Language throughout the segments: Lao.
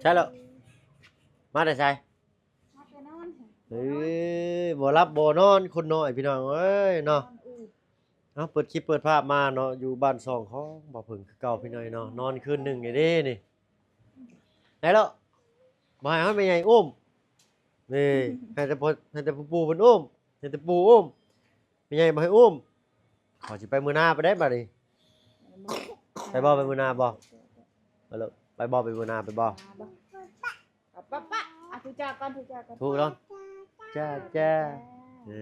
ໃສແລ້ວ? ມາແຕ່ໃສ? ມາແຕ່ນອນ. ເອີ ບໍ່ຫຼັບບໍ່ນອນຄົນນ້ອຍພີ່ນ້ອງເອີຍເນາະ. ນອນອືດ. ເອົາ ເປີດຄລິບເປີດພາບມາເນາະ ຢູ່ບ້ານຊ່ອງຂອງບ່າວເຜິ້ງຄືເກົ່າພີ່ນ້ອງເນາະ. ນອນຄືນໜຶ່ງນີ້ເດ້ນີ້ ໄດ້ແລ້ວ ບໍ່ໃຫ້ເຮົາແມ່ໃຫຍ່ອຸ້ມ. ນີ້ ໃຫ້ແຕ່ພໍ່ ໃຫ້ແຕ່ປູ່ເພິ່ນອຸ້ມ ໃຫ້ແຕ່ປູ່ອຸ້ມ ແມ່ໃຫຍ່ບໍ່ໃຫ້ອຸ້ມ. ເຂົາຊິໄປມື້ໜ້າໄປໄດ້ບາດນີ້. ໄປບໍ່? ໄປມື້ໜ້າບໍ່? ໄປເລີຍ ໄປບໍ່? ໄປມື້ໜ້າໄປບໍ່? ປະປະ ອະ ຖືຈາກກ່ອນ ຖືຈາກກ່ອນ ຖືກ່ອນ. ຈ້າ ຈ້າ ເອີ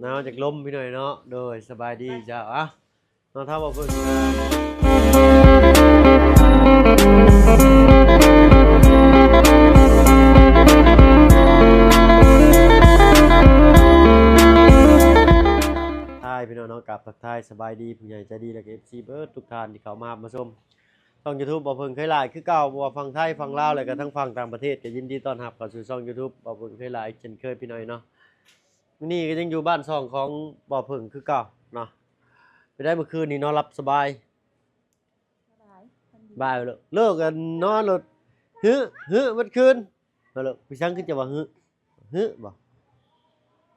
ໜາວຈັກລົມພີ່ນ້ອງເນາະ. ໂດຍ ສະບາຍດີເຈົ້າ. ເອົາ ເນາະ ຖ້າວ່າເບິ່ງ ທາຍພີ່ນ້ອງເນາະ ກາບທັກທາຍສະບາຍດີຜູ້ໃຫຍ່ໃຈດີ ແລະກະເອັຟຊີເບິດທຸກທ່ານທີ່ເຂົ້າມາຮັບມາຊົມຊ່ອງຢູທູບບ່າວເຜິ້ງເຄີຍຫຼາຍຄືເກົ່າ ບໍ່ວ່າຝັ່ງໄທ ຝັ່ງລາວ ແລະກະທັງຝັ່ງຕ່າງປະເທດ ກະຍິນດີຕ້ອນຮັບເຂົ້າສູ່ຊ່ອງຢູທູບບ່າວເຜິ້ງເຄີຍຫຼາຍເຊັ່ນເຄີຍພີ່ນ້ອງເນາະ. ມື້ນີ້ກະຍັງຢູ່ບ້ານຊ່ອງຂອງບ່າວເຜິ້ງຄືເກົ່າເນາະ. ເປັນໃດມື້ຄືນນີ້ນອນຫຼັບສະບາຍ? ສະບາຍ ຝັນດີ. ບາຍເລີຍ ເລີກກັນນອນໂລດ ຫຶ ຫຶເບິດຄືນ. ເລີກ ພີ່ສັງຄືຈະວ່າຫຶ ຫຶບໍ່?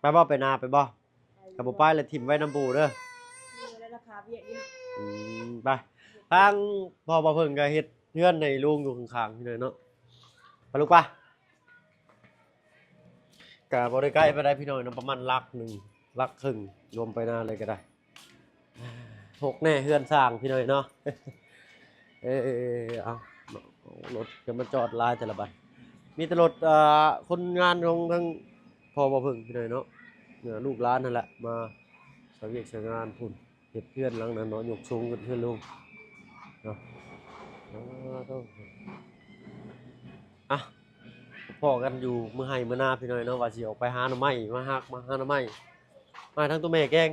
ໄປບໍ່? ໄປນາໄປບໍ່? ໄປຢູ່. ຄັນບໍ່ໄປລະຖິ້ມໄວ້ນຳປູເດີ. ມີເວລາລາຄາວຽກຢູ່. ອືມ ໄປ. ທາງພໍ່ບ່າວເຜິ້ງກະເຮັດເຮືອນໃຫ້ລຸງຢູ່ຂ້າງໆ ນີ້ເນາະ. ໄປລູກ ໄປ. ກະບໍ່ໄດ້ໃກ້ປານໃດພີ່ນ້ອງເນາະ ປະມານຫຼັກໜຶ່ງ ຫຼັກເຄິ່ງ ລວມໄປນາເລີຍກະໄດ້. ຫົກແນ່ເຮືອນສ້າງພີ່ນ້ອງເນາະ. ເອີ ເອົາ ລົດກະມາຈອດຫຼາຍແຕ່ລະບັດ ມີແຕ່ລົດ ເອີ ຄົນງານຂອງທາງພໍ່ບ່າວເຜິ້ງພີ່ນ້ອງເນາະ. ເອີ ລູກຫຼານຫັ້ນແຫຼະ ມາຊ່ອຍວຽກຊ່ອຍງານພຸ້ນ. ເຮັດເຮືອນຫຼັງນັ້ນເນາະ ຍົກສູງຂຶ້ນເຮືອນລຸງເນາະ. ອະ ພໍ້ກັນຢູ່ມື້ໄຮ່ມື້ນາພີ່ນ້ອງເນາະ ວ່າຊິອອກໄປຫາໜໍ່ໄມ້ ມາຮັກມາຫາໜໍ່ໄມ້ ມາທາງໂຕແມ່ແກງ.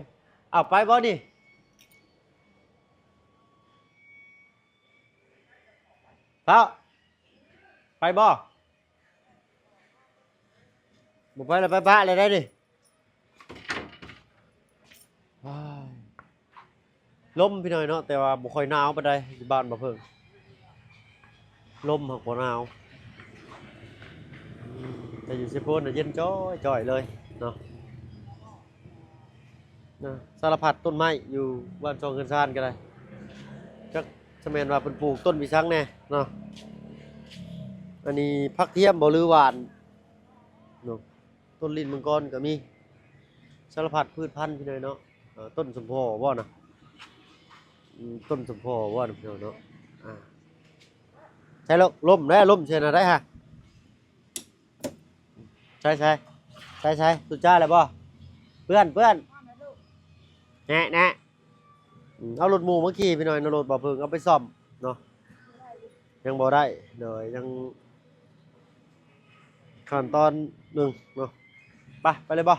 ເອົາ ໄປບໍ່ນີ້? ເອົາ ໄປບໍ່? ບໍ່ໄປລະ ໄປປະເລີຍໄດ໋ນີ້. ວ້າຍ ລົມພີ່ນ້ອງເນາະ ແຕ່ວ່າບໍ່ຄ່ອຍໜາວປານໃດ ຢູ່ບ້ານບ່າວເຜິ້ງ ລົມຫາກບໍ່ໜາວ. ແຕ່ຢູ່ເຊໂປນນະເຢັນຈ້ອຍໆ ເລີຍເນາະ. ນະ ສາລະພັດຕົ້ນໄມ້ຢູ່ບ້ານຊ່ອງເຮືອນຊານກະໄດ້ ຈັກຈະແມ່ນວ່າເພິ່ນປູກຕົ້ນອີ່ສັງແນ່ເນາະ. ອັນນີ້ຜັກທຽມບໍ່ ຫຼືຫວ່ານເນາະ. ຕົ້ນລີ້ນມັງກອນກະມີ ສາລະພັດພືດພັນພີ່ນ້ອງເນາະ. ເອີ ຕົ້ນສົມພໍບໍ່ນະ? ອືມ ຕົ້ນສົມພໍບໍ່ນະພີ່ນ້ອງເນາະ. ອາ ໃສ່ລົມ ລົມແດ່ ລົມໃສ່ນະໄດ້ຫະ. ໃສ່ ໃສ່ ໃສ່ ໃສ່ ສຸດຈ້າແລ້ວບໍ່? ເປື້ອນ ເປື້ອນ ແນະ ແນະ. ອືມ ເອົາລົດໝູ່ມາຂີ່ພີ່ນ້ອງເນາະ ລົດບ່າວເຜິ້ງເອົາໄປສ້ອມເນາະ ຍັງບໍ່ໄດ້. ໂດຍ ຍັງຂັ້ນຕອນໜຶ່ງເນາະ. ໄປ ໄປເລີຍບໍ່?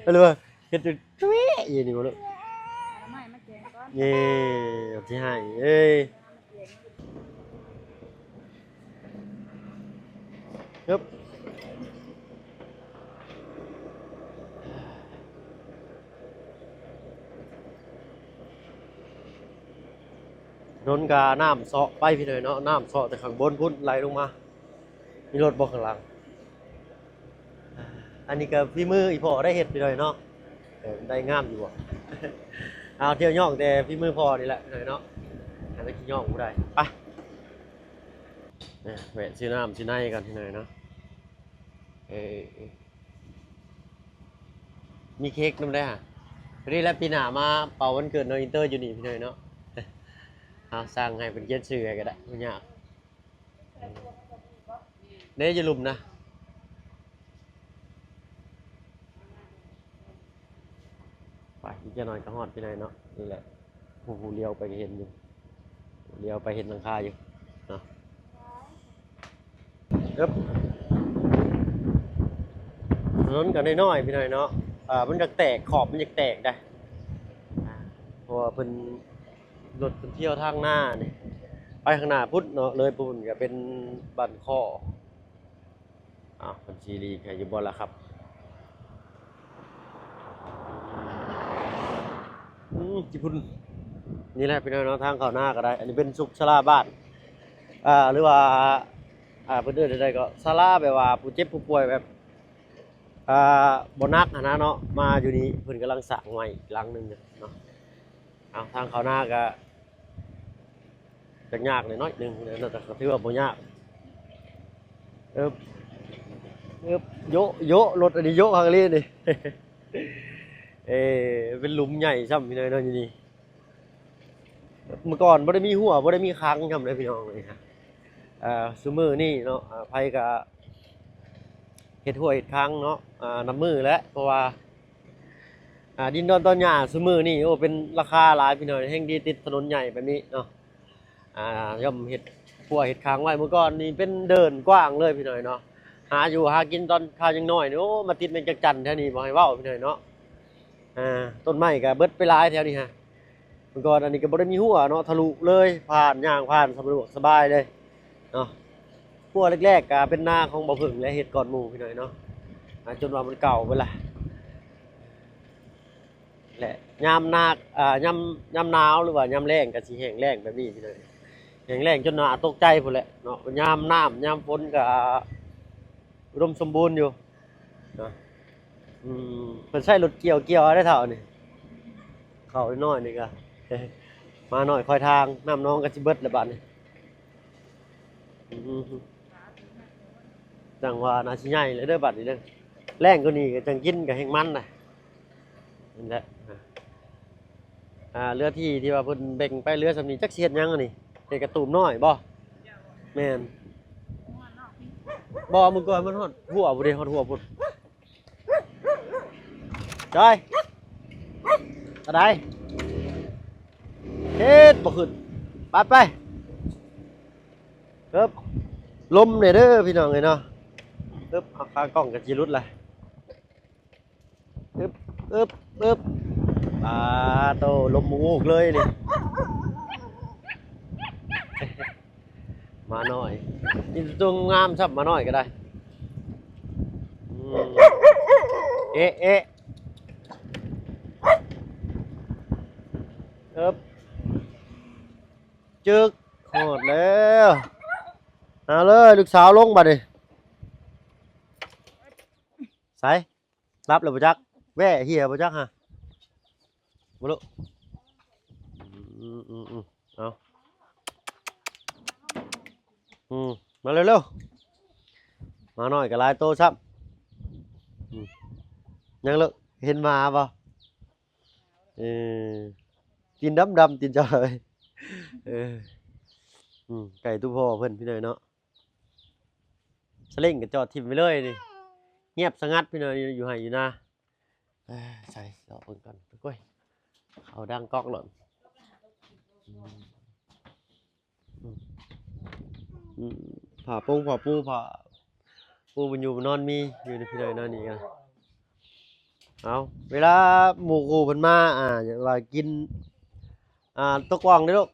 ເອີ ໄປເລີຍ. ເຮັດຢູ່ ຈຸ້ຍ ຢູ່ນີ້ບໍ່ລູກ? ເອົາໄມ້ມາແກງກ່ອນ. ເອີ ຊິໃຫ້ເອີຍ. ຮຶບ ຖະໜົນກະນ້ຳເຊາະໄປພີ່ນ້ອງເນາະ ນ້ຳເຊາະແຕ່ຂ້າງບົນພຸ້ນໄຫຼລົງມາ. ມີລົດບໍ່ຂ້າງຫຼັງ? ອັນນີ້ກະຝີມືອີ່ພໍ່ໄດ້ເຮັດພີ່ນ້ອງເນາະ. ເອີ ໄດ້ງາມຢູ່ບໍ່? ເອົາ ທ່ຽວຍ້ອງແຕ່ຝີມືພໍ່ນີ້ແຫຼະພີ່ນ້ອງເນາະ ອັນນັ້ນຂີ້ຍ້ອງບໍ່ໄດ້. ໄປ ແວະຊື້ນ້ຳຊື້ໃນກ່ອນພີ່ນ້ອງເນາະ. ເອີ ມີເຄັກນຳໄດ້ຫະ. ພໍດີແລ້ວ ປີໜ້າມາເປົ່າວັນເກີດນ້ອງອິນເຕີຢູ່ນີ້ພີ່ນ້ອງເນາະ. ເອົາ ສັ່ງໃຫ້ເພິ່ນຂຽນຊື່ໃຫ້ກະໄດ້ ບໍ່ຍາກ. ເດ້ ຢູ່ລຸ່ມນະ. ໄປ ອີກຈັກໜ້ອຍກະຮອດພີ່ນ້ອງເນາະ. ນີ້ແຫຼະ ຜູ້ ຜູ້ລຽວໄປກະເຫັນຢູ່ ລຽວໄປເຫັນຫຼັງຄາຢູ່ເນາະ. ເອີບ ຖະໜົນກະນ້ອຍໆ ພີ່ນ້ອງເນາະ. ເອີ ມັນຢາກແຕກ ຂອບມັນຢາກແຕກໄດ໋ ເພາະວ່າເພິ່ນ ລົດເພິ່ນທ່ຽວທາງໜ້ານີ້ ໄປຂ້າງໜ້າພຸ້ນເນາະ ເລີຍໄປພຸ້ນກະເປັນບ້ານຄໍ້. ອ້າວ ເພິ່ນຊິຫຼີກໃຫ້ຢູ່ບໍ່ລະຄັບ? ອືມ ຈີ່ພຸ້ນ ນີ້ແຫຼະພີ່ນ້ອງເນາະ ທາງເຂົ້ານາກະໄດ້. ອັນນີ້ເປັນສຸກສາລາບ້ານ ອ່າ ຫຼືວ່າ ອ່າ ເພິ່ນເອີ້ນແນວໃດກໍ ສາລາແບບວ່າຜູ້ເຈັບຜູ້ປ່ວຍແບບ ອ່າ ບໍ່ໜັກຫັ້ນນະເນາະ ມາຢູ່ນີ້ເພິ່ນກຳລັງສ້າງໃໝ່ອີກຫຼັງໜຶ່ງເນາະ. ເອົາ ທາງເຂົ້ານາກໍ ຈະຍາກໜ້ອຍໜຶ່ງເນາະ ແຕ່ກໍຖືວ່າບໍ່ຍາກ. ເອີບ ເອີບ ໂຍະ ໂຍະ ລົດອັນນີ້ໂຍະຄັກອີ່ຫຼີນີ້. ເອີ ເປັນຫຼຸມໃຫຍ່ຊ້ຳພີ່ນ້ອງເນາະ ຢູ່ນີ້. ເມື່ອກ່ອນບໍ່ໄດ້ມີຮົ້ວ ບໍ່ໄດ້ມີຄັງຊ້ຳເດ້ພີ່ນ້ອງເອີຍ. ອ່າ ຊຸມື້ນີ້ເນາະ ອ່າ ໃຜກໍເຮັດຮົ້ວເຮັດຄັງເນາະ ອ່າ ນຳມືແຫຼະ ເພາະວ່າ ອ່າ ດິນດອນຕອນຫຍ້າຊຸມື້ນີ້ ໂອ້ ເປັນລາຄາຫຼາຍພີ່ນ້ອງ ແຮ່ງດີຕິດຖະໜົນໃຫຍ່ແບບນີ້ເນາະ. ອ່າ ຍ່ອມເຮັດຮົ້ວເຮັດຄັງໄວ້ ເມື່ອກ່ອນນີ້ເປັນເດີ່ນກວ້າງເລີຍພີ່ນ້ອງເນາະ. ຫາຢູ່ຫາກິນຕອນຄາວຍັງນ້ອຍນີ້ ໂອ້ ມາຕິດແມງຈັກຈັນແຖວນີ້ບໍ່ໃຫ້ເວົ້າພີ່ນ້ອງເນາະ. ອ່າ ຕົ້ນໄມ້ກໍເບິດໄປຫຼາຍແຖວນີ້ຮະ. ເມື່ອກ່ອນອັນນີ້ກໍບໍ່ໄດ້ມີຮົ້ວເນາະ ທະລຸເລີຍ ຜ່ານ ຍ່າງຜ່ານສະດວກສະບາຍເລີຍເນາະ. ຮົ້ວແລກໆກໍເປັນນາຂອງບໍ່ເພິ່ງແຫຼະ ເຮັດກ່ອນໝູ່ພີ່ນ້ອງເນາະ. ອ່າ ຈົນວ່າມັນເກົ່າເບິດລະ ແລະ ຍາມນາ ອ່າ ຍາມ ຍາມໜາວ ຫຼືວ່າຍາມແລ້ງກໍຊິແຫ້ງແລ້ງແບບນີ້ພີ່ນ້ອງ ແຫ້ງແລ້ງຈົນໜ້າຕົກໃຈພຸ້ນແຫຼະເນາະ. ຍາມນ້ຳຍາມຝົນກໍອຸດົມສົມບູນຢູ່ເນາະ. ອືມ ເພິ່ນໃຊ້ລົດກ່ຽວ ກ່ຽວເອົາໄດ໋ເຖົ້ານີ້ ເຂົ້ານ້ອຍໆນີ້ກໍ ມາໜ້ອຍຄອຍທາງ ນ້ຳໜອງກໍຊິເບິດແລ້ວບາດນີ້. ອືມ ຈັ່ງວ່າໜ້າຊິໃຫຍ່ແລ້ວເດີບາດນີ້ເດີ ແລ້ງກວ່ານີ້ກໍຈັ່ງກິນກໍແຮ່ງມັນນະ. ນັ້ນແຫຼະ ອ່າ ເຫຼືອທີ່ ທີ່ວ່າເພິ່ນແບ່ງໄປເຫຼືອສ່ຳນີ້ ຈັກຊິເຮັດຫຍັງອັນນີ້ ເຮັດກະຕູມນ້ອຍບໍ່? ແມ່ນ ບໍ່ ມື້ກ່ອນມັນຮອດຫົວພຸ້ນເດ ຮອດຫົວພຸ້ນ. ຈອຍ ອັນໃດ ເຮັດບໍ່ຂຶ້ນ ໄປ ໄປ. ເອີບ ລົມແດ່ເດີພີ່ນ້ອງເອີຍເນາະ. ເອີບ ເອົາ ຂາກ້ອງກໍຊິຫຼຸດລະ. ອຶບ ອຶບ ອຶບ ປາໂຕ ລົມອູກເລີຍນີ້. ໝານ້ອຍ ມີແຕ່ຕົວງາມຊ້ຳ ໝານ້ອຍກໍໄດ້. ອືມ ເອະ ເອະ ເອີບ ຈຶກ ຮອດແລ້ວ. ເອົາເລີຍ ລູກສາວລົງບາດນີ້. ໃສ ຫຼັບແລ້ວບໍ່ຈັກ ແວ່ເຫຍບໍ່ຈັກຫະ ບໍ່ລຸ. ອືມ ອືມ ອືມ ເອົາ ອືມ ມາເລັວໆ ໝານ້ອຍກໍຫຼາຍໂຕຊ້ຳ. ອືມ ຍັງເລີກ ເຫັນໝາບໍ່? ເອີ ຕີນດຳໆ ຕີນເຈົ້າເອີຍ. ເອີ ອືມ ໄກ່ຕົວພໍ່ເພິ່ນ ພີ່ນ້ອງເນາະ. ສະເລັງກໍຈອດຖິ້ມໄວ້ເລີຍນີ້ ງຽບສະຫງັດພີ່ນ້ອງ ຢູ່ໄຮ່ຢູ່ນາ. ເອີ ໃສ່ເລາະເບິ່ງກ່ອນ ໂອ້ຍ ເຂົາດັງກອກໂລດ. ອືມ ອືມ ຜ້າປົງຜ້າປູ ຜ້າປູບ່ອນຢູ່ບ່ອນນອນມີຢູ່ພີ່ນ້ອງເນາະ. ນີ້ກໍ ເອົາ ເວລາໝູ່ຄູ່ເພິ່ນມາ ອ່າ ວ່າກິນ ອ່າ ຕົກອ່ອງເດ້ລູກ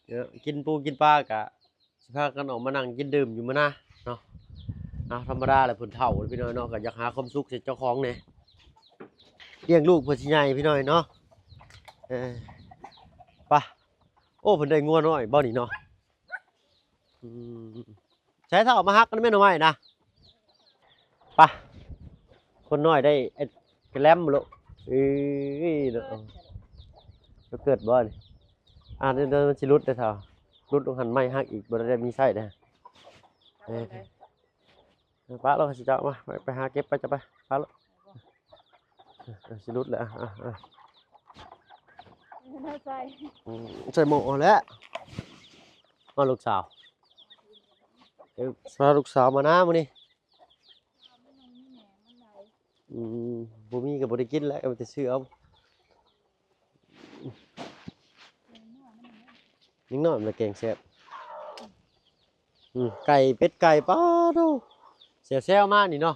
ເອີ ກິນປູກິນປາກະ ຊິພາກັນອອກມານັ່ງກິນດື່ມຢູ່ມື້ນາເນາະ. ເອົາ ທຳມະດາແຫຼະ ເພິ່ນເຖົ້າແລ້ວພີ່ນ້ອງເນາະ ກໍຢາກຫາຄວາມສຸກໃຫ້ເຈົ້າຂອງແດ່ ລ້ຽງລູກເພື່ອຊິໃຫຍ່ພີ່ນ້ອງເນາະ. ເອີ ໄປ ໂອ້ ເພິ່ນໄດ້ງົວນ້ອຍບໍ່ນີ້ເນາະ. ອືມ ໃສເຖົ້າ ມາຫັກກັນແມ່ນໜໍ່ໄມ້ນະ. ປະ ຄົນນ້ອຍໄດ້ ເອີ ກະແລັມໂລະ. ເອີຍ ເນາະ ເກີດບໍ່ນີ້? ອ່າ ດຽວ ດຽວມັນຊິຫຼຸດເດ້ເຖົ້າ ຫຼຸດລົງຫັ້ນ ໄມ້ຫັກອີກ ບໍ່ໄດ້ມີໃຊ້ເດ້. ເອີ ປະໂລະ ຊິເຈົ້າມາ ໄປ ໄປຫາເກັບໄປ ຈະໄປ ປະໂລະ. ເອີ ຊິຫຼຸດແລ້ວ ອ່າ ອ່າ ໃສ່ ອືມ ໃສ່ໝໍ້ແລ້ວ. ມາລູກສາວ ເອີ ພາລູກສາວມານາມື້ນີ້. ອືມ ບໍ່ມີກໍບໍ່ໄດ້ກິນແຫຼະ ກໍໄປຊື້ເອົາ. ຍັງນ້ອຍມັນລະແກງແຊບ. ອືມ ໄກ່ ເປັດໄກ່ ປາໂທ້ ແຊວໆມານີ້ເນາະ.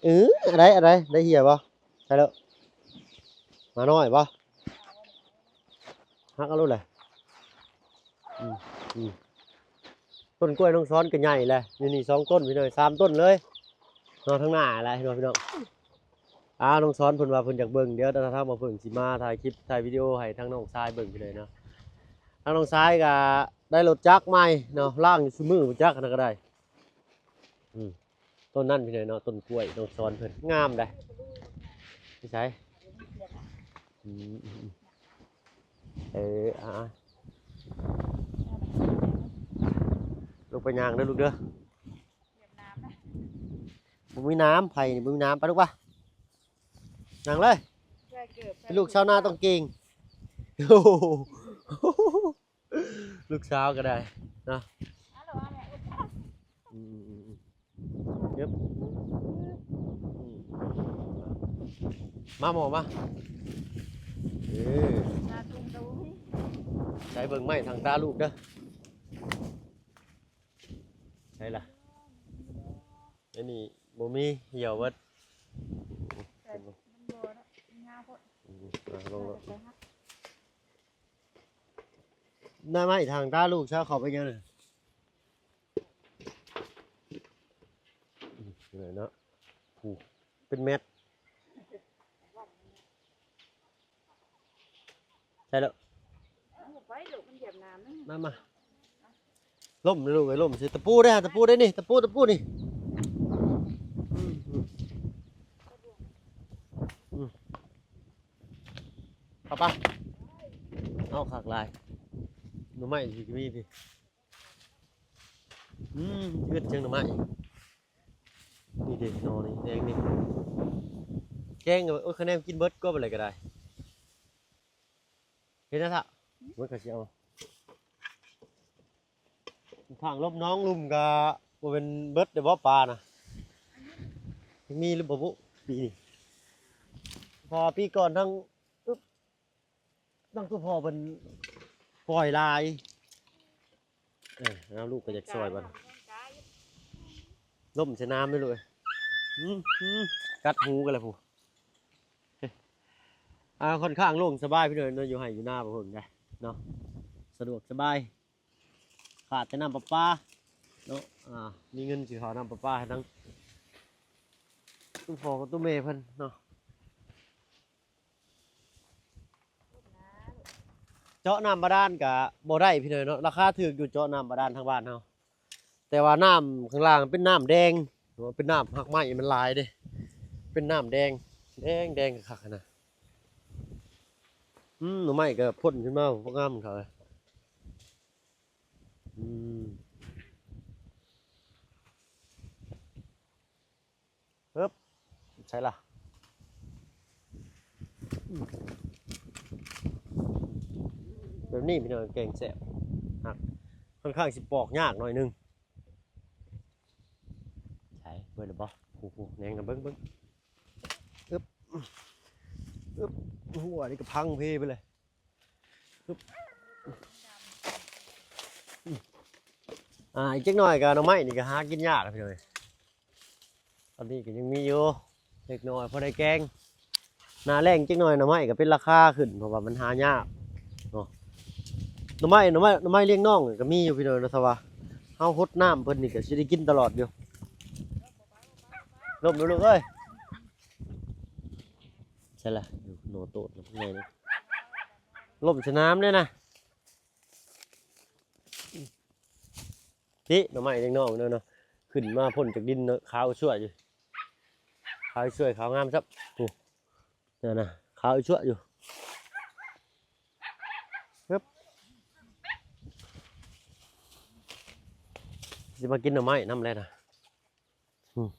ເອີ ອັນໃດ ອັນໃດ ໄດ້ເຫຍບໍ່? ໃສ່ເລີຍ ໝານ້ອຍບໍ່? ຫັກເອົາໂລດແຫຼະ. ອືມ ອືມ ຕົ້ນກ້ວຍນ້ອງສອນກໍໃຫຍ່ແຫຼະ ຢູ່ນີ້ສອງຕົ້ນພີ່ນ້ອງ ສາມຕົ້ນເລີຍເນາະ. ທາງໜ້າແຫຼະເນາະພີ່ນ້ອງ. ອ່າ ນ້ອງສອນເພິ່ນວ່າເພິ່ນຢາກເບິ່ງ ດຽວທາງບ່າວເຜິ້ງຊິມາຖ່າຍຄລິບ ຖ່າຍວິດີໂອໃຫ້ທາງນ້ອງຊາຍເບິ່ງພີ່ນ້ອງເນາະ. ທາງນ້ອງຊາຍກໍ ໄດ້ລົດຈັກໃໝ່ເນາະ ລ້າງຢູ່ຊຸມື້ບໍ່ຈັກອັນນັ້ນກໍໄດ້. ອືມ ຕົ້ນນັ້ນພີ່ນ້ອງເນາະ ຕົ້ນກ້ວຍນ້ອງສອນເພິ່ນ ງາມໃດ໋. ຢູ່ໃສ? ອືມ ເອີ ອ່າ ລູກໄປຍ່າງເດີລູກເດີ. ບໍ່ມີນ້ຳ ໄຜນີ້ບໍ່ມີນ້ຳ ໄປລູກປະ ຍ່າງເລີຍ. ເປັນລູກຊາວນາຕ້ອງເກັ່ງ ໂອ້ໂຫ ລູກສາວກໍໄດ້ເນາະ. ອືມ ອືມ ອືມ ອືມ ເອີບ ອືມ ມາໝໍມາ ເອີ ໃສ່ເບິ່ງໄມ້ທາງຕາລູກເດີ. ໃສ່ລະ ອັນນີ້ບໍ່ມີ ຫ່ຽວເບິດ. ແຕ່ມັນບໍ່ເນາະ ມັນຍາວໂພດ. ອືມ ອ່າ ລົງໂລດ ໜ້າໄມ້ທາງຕາລູກຊາວເຂົ້າໄປຍັງ. ອືມ ເນາະ ຜູ້ ເປັນແມັດ. ໃສ່ແລ້ວ ເອົາໄປລູກ ມັນຢຽບນ້ຳນະ. ມາ ມາ ລົ້ມເດີລູກເອີຍ ລົ້ມຊິ ຕະປູເດ້ ຕະປູເດ້ນີ້ ຕະປູ ຕະປູນີ້. ອືມ ອືມ ອືມ ເອົາປະ ເອົາຄັກຫຼາຍ ໜໍ່ໄມ້ຊິມີພີ້. ອືມ ອຶດຈັ່ງໜໍ່ໄມ້ ນີ້ເດ້ ໜໍ່ນີ້ແດງນີ້ ແກງ ໂອ້ຍ ຄະແນນກິນເບິດກວ່າປານໃດກໍໄດ້. ເຮັດຫຍັງຊະ ມັນກໍຊິເອົາ ຂ້າງລົບໜອງລຸ່ມກໍບໍ່ແມ່ນເບິດເດ້ບໍ່ປານະ. ຍັງມີຫຼືບໍ່ບຸປີນີ້ ເພາະວ່າປີກ່ອນທັງ ຕັ້ງແຕ່ພໍ່ເພິ່ນປ່ອຍຫຼາຍ ເອີ ເອົາ ລູກກໍຢາກຊ່ອຍບັດ ລົ້ມໃສ່ນ້ຳເດ້ລູກເອີຍ. ອືມ ອືມ ກັດຫູກັນແລ້ວຜູ້ ອ່າ ຂ້ອນຂ້າງໂລ່ງສະບາຍພີ່ນ້ອງເນາະ ຢູ່ໄຮ່ຢູ່ນາບໍ່ເພິ່ງໄດ໋ເນາະ ສະດວກສະບາຍ ຂາດແຕ່ນ້ຳປະປາເນາະ. ອ່າ ມີເງິນຊິເຂົ້ານ້ຳປະປາໃຫ້ທັງຕູ້ພໍ່ກັບຕູ້ແມ່ເພິ່ນເນາະ. ເຈາະນ້ຳບາດານກະບໍ່ໄດ້ພີ່ນ້ອງເນາະ ລາຄາຖືກຢູ່ ເຈາະນ້ຳບາດານທາງບ້ານເຮົາ ແຕ່ວ່ານ້ຳຂ້າງລ່າງເປັນນ້ຳແດງ ເປັນນ້ຳຮາກໄມ້ມັນຫຼາຍເດ້ ເປັນນ້ຳແດງ ແດງ ແດງຄັກໆຫັ້ນນະ. ອືມ ໜໍ່ໄມ້ກະພົ້ນຂຶ້ນມາ ງາມຄັກເລີຍ. ອືມ ເອີບ ໃສ່ລະ ອືມ ແບບນີ້ພີ່ນ້ອງ ແກງແຊບ ຫາກຂ້ອນຂ້າງຊິປອກຍາກໜ້ອຍໜຶ່ງ. ໃສ່ເບິດແລ້ວບໍ່? ໂອ້ໂຫ ແນງນະ ເບິ່ງ ເບິ່ງ ອຶບ ອຶບ ຫົວນີ້ກໍພັງເພໄປເລີຍ. ອຶບ ອ່າ ອີກຈັກໜ້ອຍກໍໜໍ່ໄມ້ນີ້ກໍຫາກິນຍາກແລ້ວພີ່ນ້ອງເອີຍ. ຕອນນີ້ກໍຍັງມີຢູ່ເລັກນ້ອຍພໍໄດ້ແກງ. ໜ້າແລ້ງຈັກໜ້ອຍໜໍ່ໄມ້ກໍເປັນລາຄາຂຶ້ນ ເພາະວ່າມັນຫາຍາກເນາະ. ໜໍ່ໄມ້ ໜໍ່ໄມ້ ໜໍ່ໄມ້ລ້ຽງນ້ອງກໍມີຢູ່ພີ່ນ້ອງເນາະ ຖ້າວ່າເຮົາຫົດນ້ຳເພິ່ນນີ້ກໍຊິໄດ້ກິນຕະຫຼອດຢູ່. ລົ້ມແລ້ວລູກເອີຍ. ໃຊ່ລະ ຢູ່ໜໍ່ໂຕດນະ ໃຫຍ່ນະ ລົ້ມສະໜາມເດ້ນະ. ຕິ ໜໍ່ໄມ້ເລັກນ້ອຍເນາະ ຂຶ້ນມາພົ້ນຈາກດິນເນາະ ຂາວຊົ່ວຢູ່ ຂາວຊ່ວຍ ຂາວງາມຊ້ຳ. ໂອ້ ນັ້ນນະ ຂາວຊົ່ວຢູ່. ຮຶບ ຊິມາກິນໜໍ່ໄມ້ນຳແຫຼະນະ. ອືມ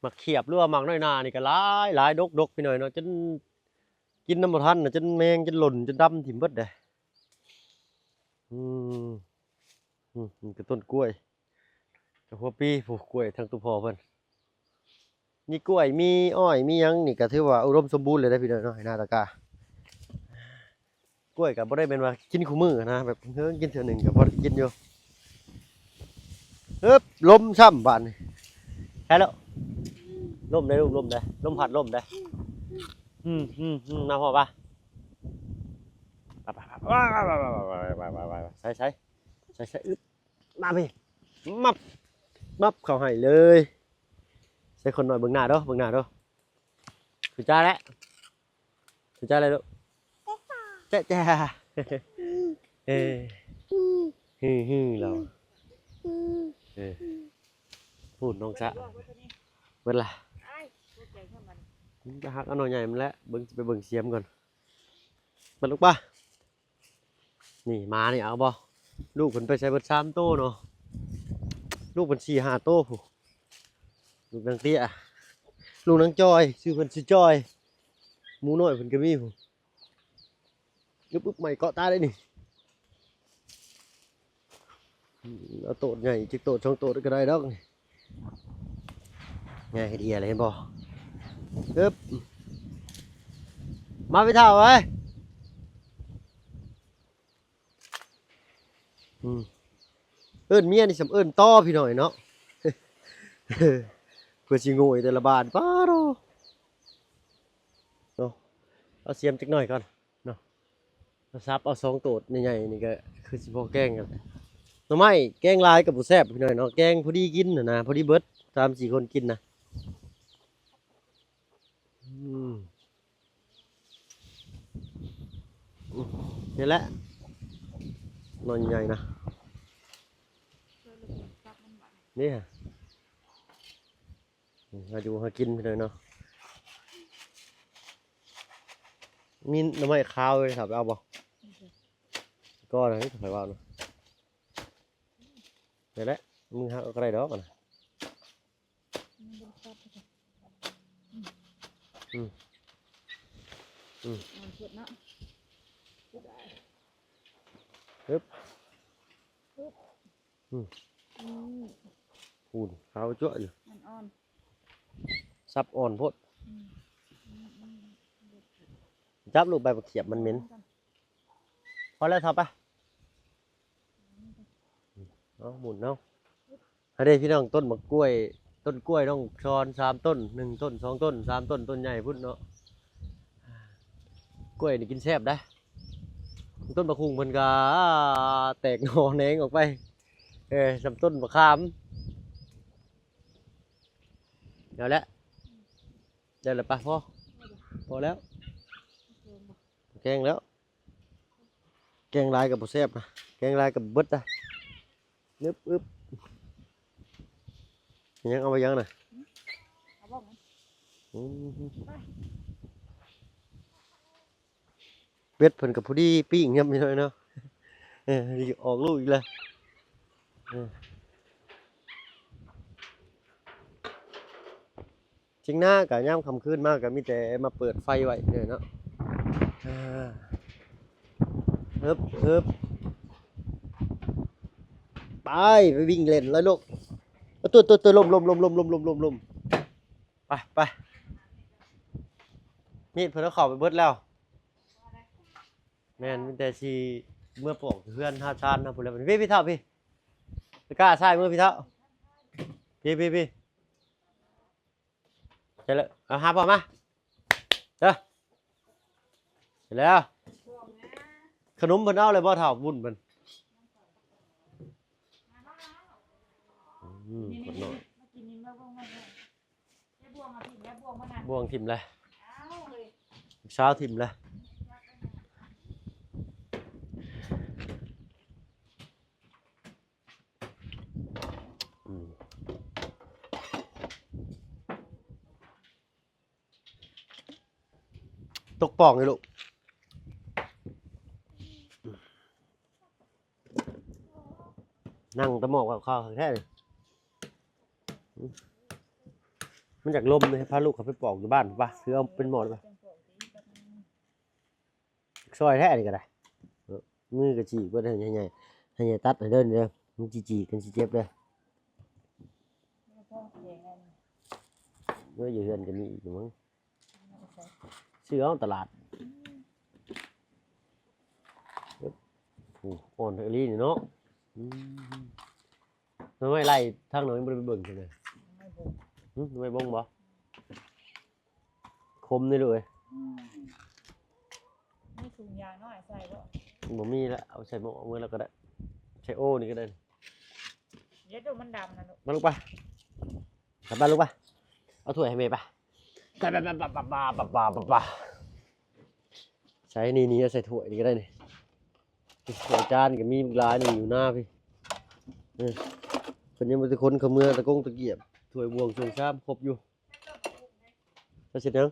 ໝາກຂຽບ ຫຼືວ່າໝາກນ້ອຍໜ້ານີ້ກໍຫຼາຍໆ ດົກໆ ພີ່ນ້ອງເນາະ ຈົນກິນນຳບໍ່ທັນນະ ຈົນແມງ ຈົນຫຼົ່ນ ຈົນດຳຖິ້ມເບິດເດ້. ອືມ ອືມ ນີ້ກໍຕົ້ນກ້ວຍ ກໍຫົວປີ ຜູ້ ກ້ວຍທາງຕູ້ພໍ່ເພິ່ນ. ມີກ້ວຍ ມີອ້ອຍ ມີຫຍັງນີ້ ກໍຖືວ່າອຸດົມສົມບູນເລີຍເດ້ພີ່ນ້ອງເນາະ ໃນນາຕາກາ. ກ້ວຍກໍບໍ່ໄດ້ແມ່ນວ່າກິນຄູ່ມື້ນະ ແບບເຮີງກິນເທື່ອໜຶ່ງກໍພໍໄດ້ກິນຢູ່. ຮຶບ ລົ້ມຊ້ຳບາດນີ້. ໃຊ່ແລ້ວ ລົ້ມໄດ໋ລູກ ລົ້ມໄດ໋ ລົມພັດລົ້ມໄດ໋. ອືມ ອືມ ອືມ ນຳພໍ່ປະ ໄປ ໄປ ໄປ ໃສ່ ໃສ່ ໃສ່ ໃສ່ ອຶບ ມາພີ້ ມັບ ມັບເຂົ້າໃຫ້ເລີຍ. ໃສ່ຄົນໜ້ອຍເບິ່ງໜ້າເດີ ເບິ່ງໜ້າເດີ. ຖືຈານແຫຼະ ຖືຈານແຫຼະລູກ ແຈະ ແຈະ ເອີ. ຮືໆ ລາວ ເອີ ພຸ້ນນ້ອງສະ ເບິດລະ ໄປຫາເອົາໜໍ່ໃຫຍ່ມັນແຫຼະ ເບິ່ງ ຊິໄປເບິ່ງສຽມກ່ອນ ມາລູກປະ. ນີ້ໝານີ້ເອົາບໍ່? ລູກເພິ່ນໄປໃສເບິດສາມໂຕເນາະ ລູກເພິ່ນສີ່ຫ້າໂຕພຸ້ນ ລູກນາງເຕ້ຍ ລູກນາງຈອຍ ຊື່ເພິ່ນຊື່ຈອຍ ໝູນ້ອຍເພິ່ນກໍມີພຸ້ນ ອຶບໆ ໄມ້ເກາະຕາໄດ້ນີ້ ເອົາໂຕດໃຫຍ່ ຈັກໂຕດສອງໂຕດກໍໄດ້ດອກ ງ່າຍເດຍເລີຍ ເຫັນບໍ່? ອຶບ ມາໄປເຖົ້າເອີຍ ອືມ ເອີ້ນເມຍນີ້ສ່ຳເອີ້ນຕໍ່ພີ່ນ້ອງເນາະ ເພື່ອຊິໂງ່ຍແຕ່ລະບາດ ປາໂທ້ ເນາະ ເອົາສຽມຈັກໜ້ອຍກ່ອນ ເນາະ ເອົາສັບເອົາສອງໂຕດໃຫຍ່ໆ ນີ້ກໍຄືຊິພໍແກງກັນ ໜໍ່ໄມ້ແກງຫຼາຍກໍບໍ່ແຊບພີ່ນ້ອງເນາະ ແກງພໍດີກິນຫັ້ນນະ ພໍດີເບິດສາມສີ່ຄົນກິນນະ ອືມ ນີ້ແຫຼະ ໜໍ່ໃຫຍ່ນະ ນີ້ ຫາຢູ່ຫາກິນໄປເລີຍເນາະ ມີໜໍ່ໄມ້ຂາວຢູ່ ຖ້າໄປເອົາບໍ່? ກໍນັ້ນຂ້ອຍວ່າເນາະ ນີ້ແຫຼະ ມຶງຫາເອົາກໍໄດ້ດອກນະ ອືມ ອືມ ອ່ອນໂພດເນາະ ຮຶບ ຮຶບ ອືມ ອືມ ພຸ້ນ ຂາວຈັ້ວະຢູ່ ອ່ອນໆ ສັບອ່ອນໂພດ ອືມ ອືມໆ ຈັບລູກໃບບັກຂຽບມັນເໝັນ ພໍແລ້ວ ເຖົ້າປະ ເອົາໝູນເອົາ ອັນນີ້ພີ່ນ້ອງ ຕົ້ນໝາກກ້ວຍ ຕົ້ນກ້ວຍນ້ອງຊອນສາມຕົ້ນ ໜຶ່ງຕົ້ນ ສອງຕົ້ນ ສາມຕົ້ນ ຕົ້ນໃຫຍ່ພຸ້ນເນາະ ກ້ວຍນີ້ກິນແຊບໄດ໋ ຕົ້ນໝາກຫຸ່ງເພິ່ນກໍແຕກໜໍ່ແໜງອອກໄປ ເອີ ສ່ຳຕົ້ນໝາກຂາມ ແລ້ວແຫຼະ ໄດ້ແລ້ວປະ ພໍ ພໍແລ້ວ ແກງແລ້ວ ແກງຫຼາຍກໍບໍ່ແຊບນະ ແກງຫຼາຍກໍເບິດນະ ອຶບໆ ຍັງເອົາໄປຍັງນະ ເອົາບໍ່ ອືມ ເບັດເພິ່ນກໍພໍດີປີ້ງຍາມນີ້ເນາະ ເອີ ອອກລູກອີກແລ້ວ ເອີ ເຖີຍງນາກະຍາມຄ່ຳຄືນມາກະມີແຕ່ມາເປີດໄຟໄວ້ເດີເນາະ ອາ ເຮີບ ເຮີບ ໄປ ໄປວິ່ງເລ່ນເລີຍລູກ ໂຕ ໂຕ ໂຕ ລົ້ມ ລົ້ມ ລົ້ມ ລົ້ມ ໄປ ໄປ ມີດເພິ່ນເອົາເຂົ້າໄປເບິດແລ້ວ ແມ່ນ ມີແຕ່ຊິເມືອປອກເຮືອນຫາຊານເຮົາພຸ້ນແຫຼະ ພີ່ ພີ່ເຖົ້າ ພີ່ ໄປກ້າຊ້າຍມື ພີ່ເຖົ້າ ພີ່ ພີ່ ພີ່ ໃຊ່ແລ້ວ ເອົາຫາພໍ່ມາ ເດີ ໃຊ່ແລ້ວ ຂະໜົມເພິ່ນເອົາແລ້ວບໍ່ເຖົ້າ ບຸນເພິ່ນ ອືມ ຄົນນ້ອຍ ບ່ວງຖິ້ມແລ້ວ ສາວຖິ້ມແລ້ວ ອືມ ຕົກປ່ອງຢູ່ລູກ ນັ່ງຕະໝອກກັບເຂົ້າແທ້ ມັນຢາກລົມເດ ພາລູກເຂົາໄປປອກຢູ່ບ້ານປະ ຄືເອົາເປັນໝໍ້ໄດ້ປະ ຊອຍແທ້ນີ້ກໍໄດ້ ເອີ ມືກໍຈີກເບິດ ໃຫ້ໃຫຍ່ ໃຫ້ໃຫຍ່ຕັດໃຫ້ເດີນີ້ເດີ ມັນຈີກກັນຊິເຈັບເດີ ເອີ ຢູ່ເຮືອນກໍມີອີກຢູ່ມັງ ຊື້ເອົາຕະຫຼາດ ໂອ້ ອ່ອນອີ່ຫຼີນີ້ເນາະ ອືມ ໜໍ່ໄມ້ໄລ່ທາງໜ້ອຍບໍ່ໄດ້ໄປເບິ່ງຊັ້ນເດີ ຫຶ ໜໍ່ໄມ້ບົງບໍ່? ຄົມນີ້ລູກເອີຍ ອືມ ມີຖົງຢາງນ້ອຍໃສ່ບໍ່? ບໍ່ມີລະ ເອົາໃສ່ໝໍ້ເອົາເມືອລະກໍໄດ້ ໃສ່ໂອນີ້ກໍໄດ້ ເຮັດດູມັນດຳນະລູກ ມາລູກປະ ກັບບ້ານລູກປະ ເອົາຖ້ວຍໃຫ້ແມ່ປະ ໃສ່ນີ້ໆ ເອົາໃສ່ຖ້ວຍນີ້ກໍໄດ້ນີ້ ຖ້ວຍຈານກໍມີບັກຫຼາຍໜຶ່ງຢູ່ໜ້າພີ້. ເອີ ເພິ່ນຍັງບໍ່ໄດ້ຂົນເຂົ້າເມືອ ຕະກົງຕະກຽບ ຖ້ວຍບ່ວງ ຊ່ວງຊາມ ຄົບຢູ່. ເຈົ້າເຮັດຫຍັງ?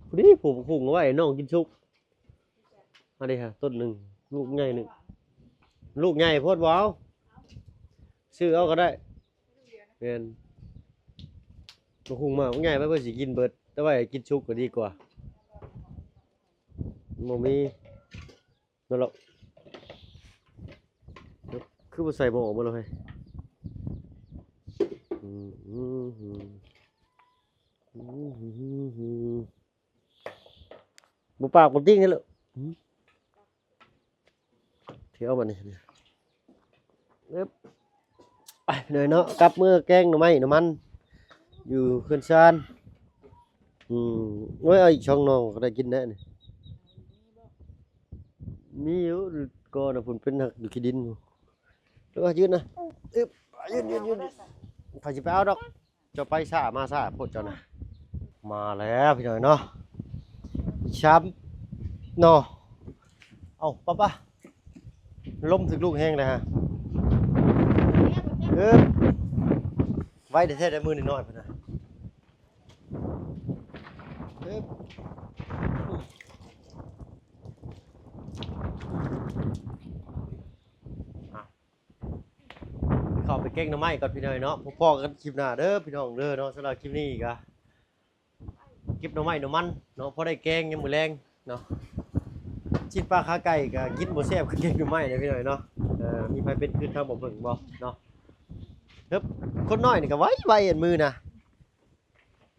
ພໍດີ ຜູ້ບັກຫຸ່ງເອົາໄວ້ໃຫ້ນ້ອງກິນສຸກ. ອັນນີ້ຫາ ຕົ້ນໜຶ່ງ ລູກໃຫຍ່ໜຶ່ງ ລູກໃຫຍ່ໂພດບໍ່ເອົາ ຊື້ເອົາກໍໄດ້. ແມ່ນ ບັກຫຸ່ງໝາກໃຫຍ່ໄປ ເພິ່ນຊິກິນເບິດ ແຕ່ໄວ້ໃຫ້ກິນສຸກກໍດີກວ່າ. ບໍ່ມີນັ້ນແຫຼະ. ຄືບໍ່ໃສ່ໝໍ້ອອກມາແລ້ວເຮີ້ຍ? ອືມ ອືມ ອືມ ອືມ ບໍ່ປາກບໍ່ຕິງນີ້ແຫຼະ. ອືມ ຖືເອົາບັດນີ້ ອຶບ ໄປພີ່ນ້ອງເນາະ ກັບເມືອແກງໜໍ່ໄມ້ໜໍ່ມັນ ຢູ່ເຮືອນຊານ. ອືມ ໂອ້ຍ ເອົາອີກສອງໜໍ່ກໍໄດ້ກິນແລ້ວນີ້. ມີຢູ່ ກໍນະ ພຸ້ນເປັນຮັກຢູ່ຂີ້ດິນພຸ້ນ. ເອົາຢືນນະ ອຶບ ຢືນ ຢືນ ຢືນ ໃຜຊິໄປເອົາດອກ. ເຈົ້າໄປຊ້າມາຊ້າໂພດເຈົ້ານະ. ມາແລ້ວພີ່ນ້ອງເນາະ ອີກສາມໜໍ່. ເອົາ ປະ ປະ ລົມຖືກລູກແຮງເລີຍຫະ. ເອີ ໄວແທ້ໆ ໄດ້ມື້ນ້ອຍໆ ພຸ້ນນະ. ເອີ ອ່ະ ເຂົ້າໄປແກງໜໍ່ໄມ້ກ່ອນພີ່ນ້ອງເນາະ. ພໍ້ກັນຄລິບໜ້າເດີພີ່ນ້ອງເດີເນາະ. ສຳລັບຄລິບນີ້ກະເກັບໜໍ່ໄມ້ໜໍ່ມັນເນາະ ພໍໄດ້ແກງຍາມມື້ແລງເນາະ. ຊີ້ນປາຂາໄກ່ກະກິນບໍ່ແຊບຄືແກງໜໍ່ໄມ້ເດີພີ່ນ້ອງເນາະ. ເອີ ມີໃຜເປັນຄືທາງບໍ່ເບິ່ງບໍ່ເນາະ? ເອີ ຄົນນ້ອຍນີ້ກະໄວໆ ອັນມືນະ.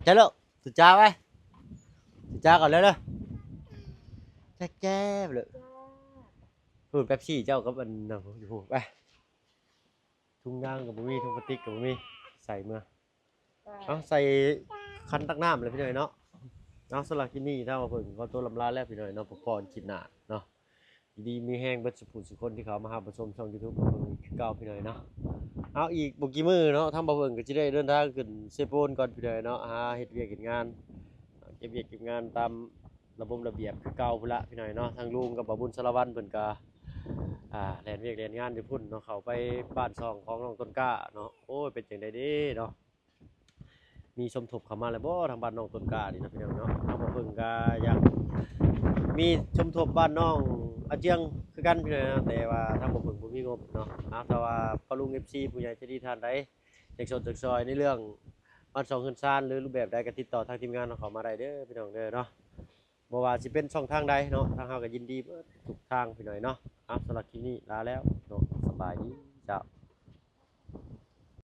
ໃຈເລີ ສຸຈາໄວ້ ສຸຈາກ່ອນເລີ ແຈບໆ ເລີ. ພຸ້ນ ເປັບຊີເຈົ້າກັບອັນນັ້ນຢູ່ພຸ້ນ ໄປ. ຖົງຢາງກໍບໍ່ມີ ຖົງພລາສຕິກກໍບໍ່ມີ ໃສ່ເມືອ. ເອົາ ໃສ່ຄັນຕັກນ້ຳແລ້ວພີ່ນ້ອງເນາະ. ເອົາ ສຳລັບຄລິບນີ້ທາງບ່າວເຜິ້ງຂໍຕົວລຳລາແລ້ວພີ່ນ້ອງເນາະ. ພໍ້ກັນຄລິບໜ້າເນາະ. ຢູ່ດີມີແຮງເບິດສູ່ຜູ້ສູ່ຄົນທີ່ເຂົ້າມາຮັບມາຊົມຊ່ອງຢູທູບຂອງເຮົາຄືເກົ່າພີ່ນ້ອງເນາະ. ເອົາ ອີກບໍ່ກີ້ມື້ເນາະ ທາງບ່າວເຜິ້ງກໍຊິໄດ້ເດີນທາງຂຶ້ນເຊໂປນກ່ອນພີ່ນ້ອງເນາະ ຫາເຮັດວຽກເຮັດງານ ເກັບວຽກເກັບງານຕາມລະບົບລະບຽບຄືເກົ່າພຸ້ນລະພີ່ນ້ອງເນາະ. ທາງລຸງກັບບ່າວບຸນສາລະວັນເພິ່ນກໍ ອ່າ ແລ່ນວຽກແລ່ນງານຢູ່ພຸ້ນເນາະ ເຂົ້າໄປບ້ານຊ່ອງຂອງນ້ອງຕົ້ນກ້າເນາະ. ໂອ້ຍ ເປັນຈັ່ງໃດເດເນາະ ມີສົມທົບເຂົ້າມາແລ້ວບໍ່ ທາງບ້ານນ້ອງຕົ້ນກ້ານີ້ນະພີ່ນ້ອງເນາະ. ທາງບ່າວເຜິ້ງກໍຢາກມີສົມທົບບ້ານນ້ອງອາເຈືອງຄືກັນພີ່ນ້ອງເນາະ ແຕ່ວ່າທາງບ່າວເຜິ້ງບໍ່ມີງົບເນາະ. ເອົາ ຖ້າວ່າພໍ່ລຸງ ເອັຟຊີ ຜູ້ໃຫຍ່ໃຈດີທ່ານໃດ ຢາກຊົດຢາກຊ່ອຍໃນເລື່ອງບ້ານຊ່ອງເຮືອນຊານ ຫຼື ຮູບແບບໃດກໍຕິດຕໍ່ທາງທີມງານເຮົາເຂົ້າມາໄດ້ເດີພີ່ນ້ອງເດີເນາະ. ບໍ່ວ່າຊິເປັນຊ່ອງທາງໃດເນາະ ທາງເຮົາກໍຍິນດີເບິດທຸກທາງພີ່ນ້ອງເນາະ. ເອົາ ສຳລັບຄລິບນີ້ລາແລ້ວເນາະ.